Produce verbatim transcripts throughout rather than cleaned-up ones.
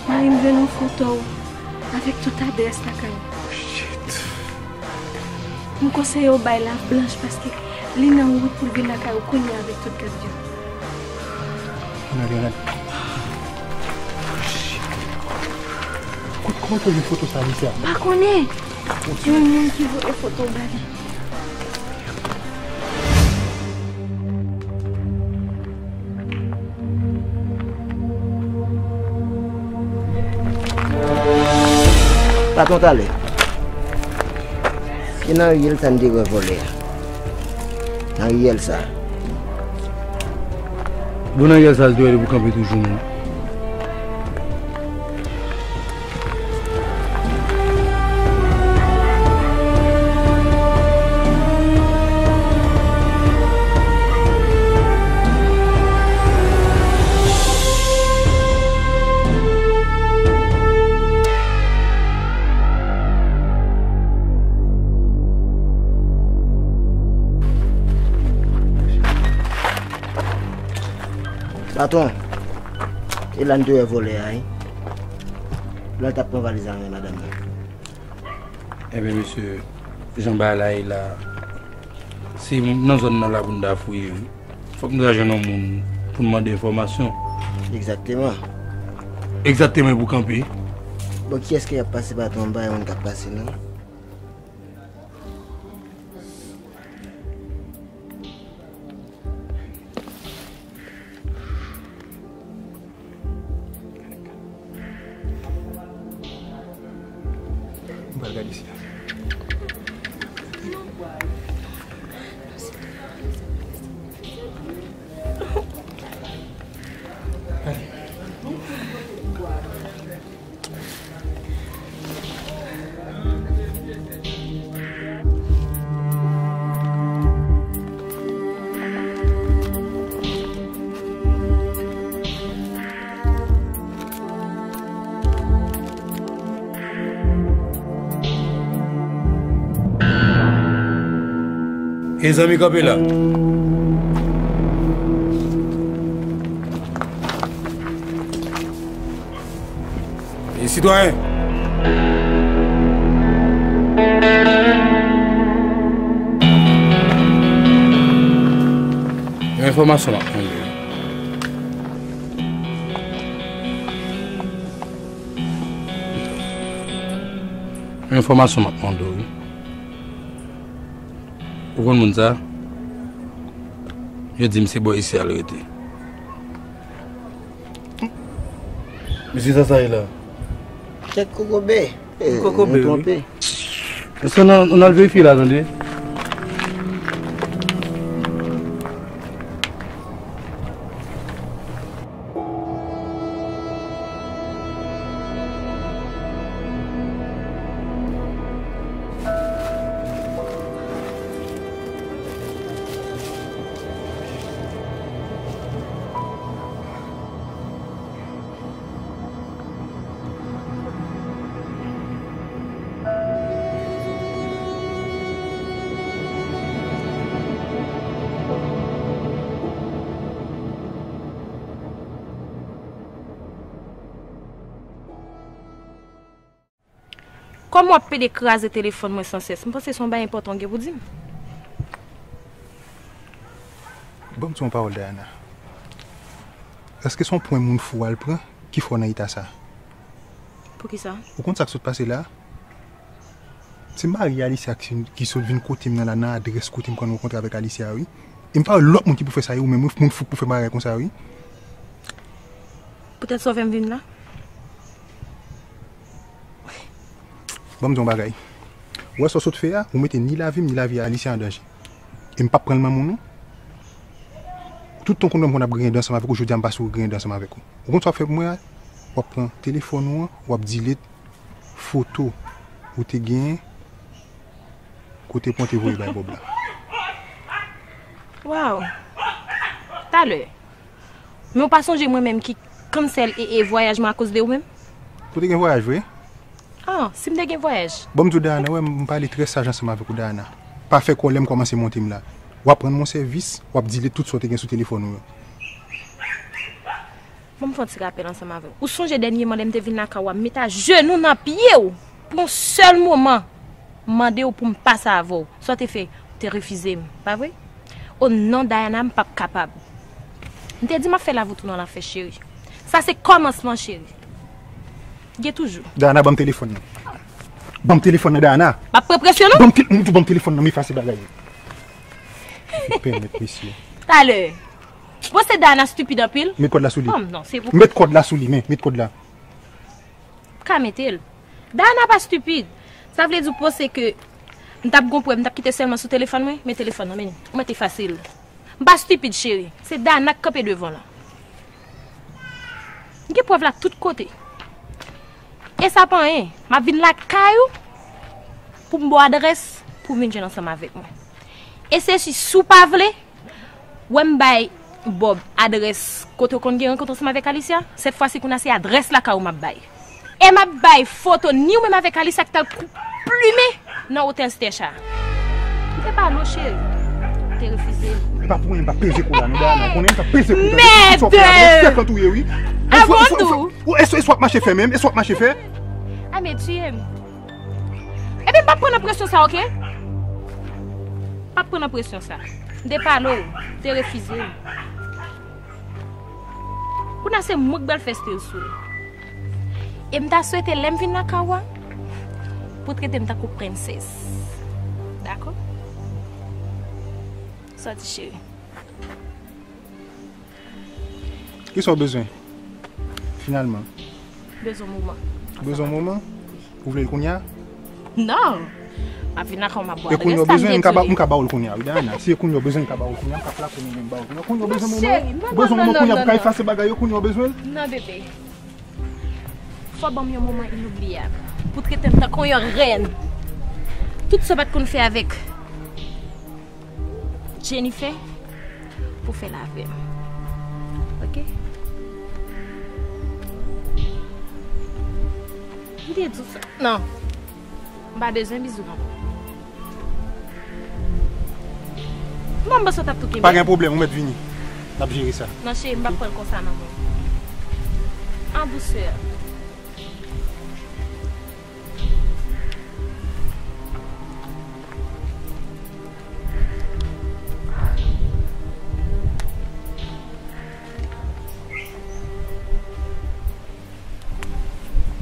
Mari m jwenn yon foto w avèk tout adrès lakay ou. Shit. M konseye w bay Lave Blanch paske li nan wout pou l vin lakay ou kounye a avèk tout gad yo. Ann ale, ann ale. Shit. Kot, kòman w jwenn foto sa, Alicia? M pa konnen. Yon moun ki voye foto w ba li. Patwon, talè. Se nan riyèl sa n te wè vòlè a. Nan riyèl sa. Bon, nan riyèl sa, l te wè li pou kanpe toujou, non. Patwon, e la n te wè vòlè a, wi. Lè l t ap pran valiz la nan men madanm nan. Ebyen, mesye, jan bagay la ye la, se nan zòn nan la pou n ta fouye, wi. Fòk nou ta jwenn yon moun pou n mande enfòmasyon. Egzakteman. Egzakteman pou kanpe. Bon, kiyès ki ap pase, patwon? M pa wè moun k ap pase, non. M pral gade isi a. Ale. E zanmi, kanpe la. E sitwayen. Yon enfòmasyon m ap mande. Yon enfòmasyon m ap mande w, wi. Ou konn moun sa? Yo di m se bò isi a l rete. Mesye, sa sa ye la? Kèk kokobe. Eh, kokobe, nou wi. Twonpe. Èske nou, nou al verifye la, tande? Kòman w ap pede kraze telefòn mwen sansès? M panse se yon bagay enpòtan w gen pou di m. Ban m di w yon pawòl, Diana. Èske se yon pwen moun fou al pran ki fè w nan eta sa? Poukisa? Ou konn sa k sot pase la? Se mari Alicia ki, ki sot vin kote m nan la, nan adrès kote m konn rankontre avèk Alicia, wi. E m pa wè lòt moun ki pou fè sa, e ou menm, wi, moun fou k pou fè bagay konsa, wi. Poutèt sa w fè m vin la? Ban m di w yon bagay. Ou wè sa w sot fè a, ou mete ni lavi m, ni lavi a Alicia an danje. E m p ap pran l nan men w, non. Tout tan w konn wè m konn ap griyen dan ansanm avèk ou, jodi a m pa sou griyen dan ansanm avèk ou. Ou konn sa w ap fè pou mwen a? W ap pran telefòn ou an, w ap delete foto ou te genyen kote pwen te voye bay Bob la. Waw! Talè. Men w pa sonje mwen menm ki cancel e, e vwayaj mwen akoz de ou menm? Ou te gen vwayaj vre? Ah, si m te gen vwayaj. Bon, m di w, Diana, wè, m pale trè saj ansanm avèk ou, Diana. Pa fè kòlè m kòmanse monte m la. W ap rann mwen sèvis, w ap delete tout sa w te gen sou telefòn ou yo. Ban m fè yon ti rapèl ansanm avè w. Ou sonje dènyèman lè m te vin lakay ou a, m met ajenou nan pye w pou yon sèl moman, m mande w pou m pase avè w. Sa w te fè? Ou te refize m, pa vre? O non, Dayana, m p ap kapab. M te di m ap fè lavi w tounen an lanfè, cheri. Sa se kòmansman, cheri. Gen toujou. Dayana, ban m telefòn nan. Ban m telefòn nan, Dayana. M ap pran presyon, non? Ban m te-, m di w ban m telefòn nan, m efase bagay yo. Pèmèt, mesye. Talè. Bon, se Dayana stipid anpil. Met kòd la sou li. Oh, non, se pou. Met kòd la sou li, men, met kòd la. Ka mete l. Dayana pa stipid. Sa vle di w panse ke m t ap gon pwoblèm, m t ap kite sèlman sou telefòn mwen? Men telefòn nan, men ou mèt efase l. M pa stipid, cheri. Se Dayana k kanpe devan w la. M gen prèv la tout kote. E sa pa anyen. M ap vin lakay ou pou m ba w adrès pou w vin jwenn ansanm avèk mwen. E se si, si w pa vle, wè m bay Bob adrès kote w konn gen rankont ansanm avèk Alicia, sèt fwa si kounye a se adrès lakay ou m ap bay. E m ap bay foto ni ou menm avèk Alicia ki t al kou-, plimen nan otèl Stècha. M te pale w, cheri. Ou te refize l. E pa pou anyen m pa peze kou la, non, Dayana. Ou konnen m ta peze kou la. Mèd! Ou sèkant ou ye, wi. Ou fè, ou fè, ou fè, ou, e, e, e w ap mache fè menm? E w ap mache fè? A, men tiye m. Ebyen, m p ap pran nan presyon sa, oke? M p ap pran nan presyon sa. M te pale w, ou te refize l. Kounye a se mwen k pral fè stil sou li. E m ta swete lè m vin lakay ou a, pou w trete m tankou prensès. Dakò? Sòti, cheri. Kisa w bezwen, finalman? Bezwen moman. Bezwen moman? Ou vle l kounye a? Non. M ap vin lakay ou, m ap ba w adrès la, m te di w li. E kounye a w bezwen, m ka ba, m ka ba w l kounye a, wi, Dayana. Si e kounye a w bezwen, m ka ba w l kounye a, m ka plape w, m ba w l kounye a. Kounye a w bezwen moman? Ou bezwen moman kounye a pou w ka efase bagay yo, kounye a w bezwen l? Non, bebe. Fò w ban m yon moman inobliyab pou w trete m tankou yon rèn. Tout sa w pa t konn fè avèk Jennifer, pou fè l avè m. Oke? M te di w sa. Non. M pa bezwen bizou ankò. Mwen, m panse w t ap tou kenbe. Pa gen pwoblèm, ou mèt vini. N ap jere sa. Non, cheri, m p ap pran l konsa, non, mwen. An dousè.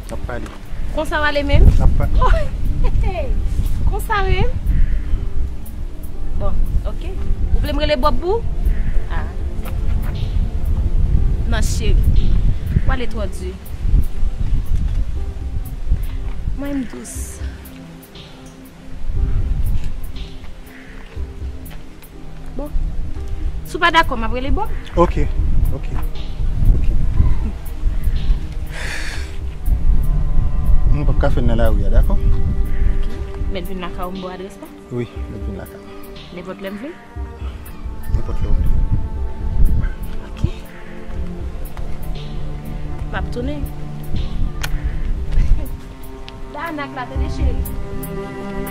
N ap pale. Konsa w ale menm? N ap pa- Oh, konsa menm? Bon, oke. Ou vle m rele Bob pou ou? Ah. Non, cheri. W ale twò di. Mwen, m dous. Bon. Si w pa dakò, m ap rele Bob. Oke, oke, oke. Nou p ap ka fè l nan lari a, dakò? Oke. Mèt vin lakay ou, m ba w adrès la? Wi, mèt vin lakay mwen. Nenpòt lè m vle? Nenpòt lè w vle. Oke. M ap tounen. Dayana k la, tande cheri.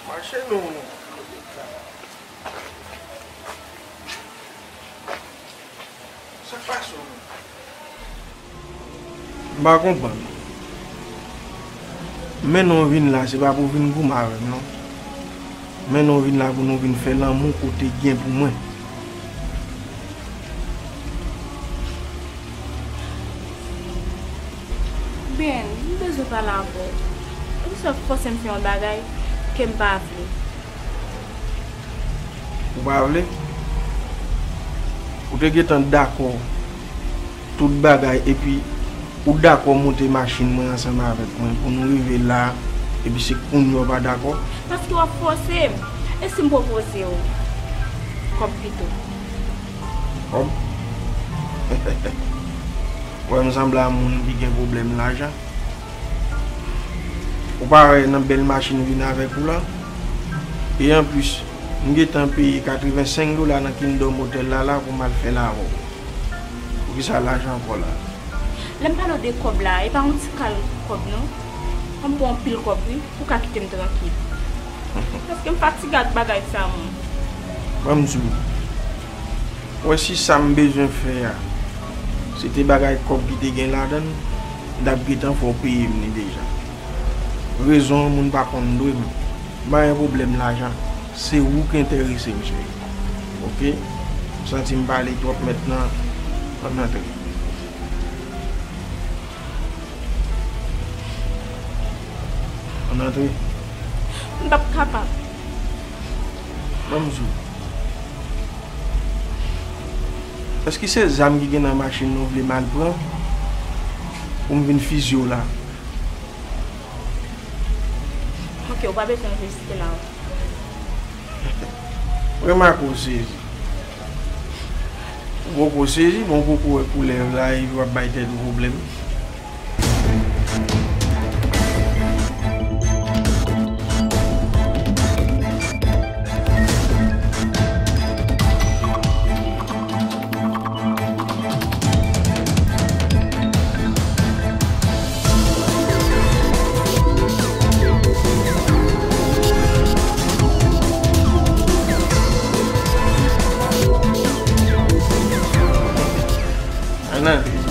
Mache non. Sa k pase w menm? M pa konprann. Men non, w vin la, se pa pou w vin goumen avè m, non. Men nou vin la pou nou vin fè lanmou kote gen pou mwen. Ben, m bezwen pale avè w. Ou sa fòse m fè yon bagay ke m pa vle. Ou pa vle? Ou te gentan dakò tout bagay, epi ou dakò monte machin mwen ansanm avèk mwen pou nou rive la, epi se kounye a w pa dakò? Paske w ap fòse m. E si m pwopoze w kòb pito? Kòb? Ou wè m sanble a moun ki gen pwoblèm lajan? Ou pa wè nan bèl machin vin avèk ou la? E anplis, m gentan peye katrevensenk dola nan Kingdom Hotel la la pou m al fè l avè w. Poukisa lajan ankò la? Lè m pale w de kòb la, e pa yon ti kal kòb non. An m pran anpil kòb wi, pou w ka kite m trankil. Paske m fatige ak bagay sa moun. Ban m di w. Ou wè si sa m bezwen fè a, se te bagay kòb ki te gen ladan l, m t ap gentan fè w peye m li deja. Rezon an moun pa konn dwe m. M pa gen pwoblèm lajan. Se ou k enterese m, cheri. Oke? M santi m pale twòp mentnan. Ann antre. Ann antre. M p ap kapab. Ban m di w. Èske se zam ki gen nan machin nan w vle m al pran pou m vin fizye w la? Ok, ou pa bezwen reziste la. Remake w sezi. Ou poko sezi, bon, ou poko wè koulèv la, epi w ap bay tèt ou pwoblèm. Ann antre.